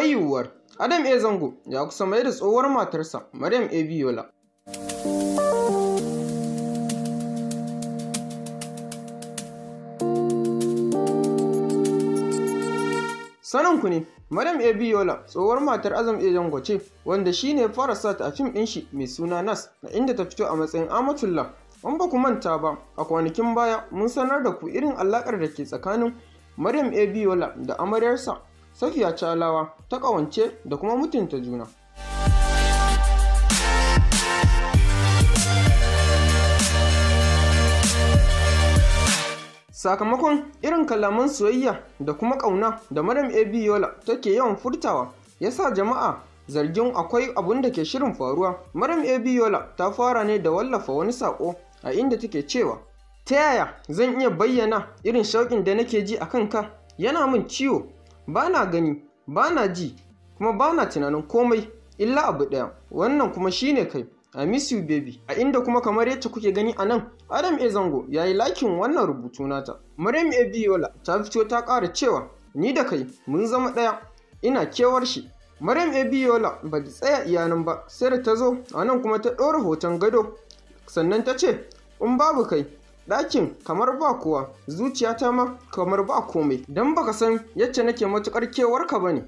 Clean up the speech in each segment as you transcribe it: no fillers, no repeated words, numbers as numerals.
Akwai yiwuwar Adam A. Zango ya kusa mai da tsohuwar matarsa Maryam A. Yola. Sanin ku ne, Maryam A. Yola tsohuwar matar Adam A. Zango ce, wanda shi ne fara sa ta a fim ɗin shi mai suna Nas, a inda ta fito a matsayin Amatullah. In ba ku manta ba, a kwanakin baya mun sanar da ku irin alaƙar da ke tsakanin Maryam A. Yola da amaryarsa Safiya Chalawa ta ƙawance da kuma mutunta juna. Sakamakon irin kalaman soyayya da kuma ƙauna da Maryam A. Yola take yawan furtawa, ya sa jama'a zargin akwai abun da ke shirin faruwa. Maryam A. Yola ta fara ne da wallafa wani saƙo a inda take cewa, "Ta yaya zan iya bayyana irin shauƙin da nake ji a kanka? Yana min ciwo, ba na gani, ba na ji, kuma ba na tunanin komai illa abu ɗaya, wannan kuma shine kai. I miss you, baby." A inda kuma kamar yacce kuke gani a nan, Adam A. Zango ya yi liking wannan rubutu nata. Maryam A. Yola ta fito ta ƙara cewa, "Ni da kai mun zama ɗaya, ina kewar shi." Maryam A. Yola ba ta tsaya iya nan ba, sai da ta zo a nan kuma ta ɗora hoton gado, sannan ta ce, "In babu kai, ɗakin kamar ba kowa, zuciyata ma kamar ba komai, don baka san yacce nake matuƙar kewarka ba ne."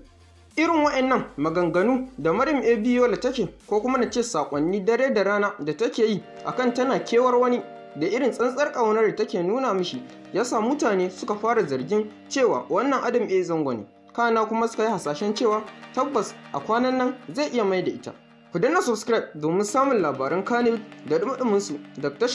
Irin wa'annan maganganu da Maryam A. Yola take, ko kuma na ce saƙonni dare da rana da take yi akan tana kewar wani da irin tsantsar ƙaunar da take nuna mishi, ya sa mutane suka fara zargin cewa wannan Adam A. Zango ne. Kana kuma suka yi hasashen cewa tabbas a kwanan nan zai iya mai da ita. Ku danna subscribe domin samun labaran Kannywood da ɗumi su daga tashar.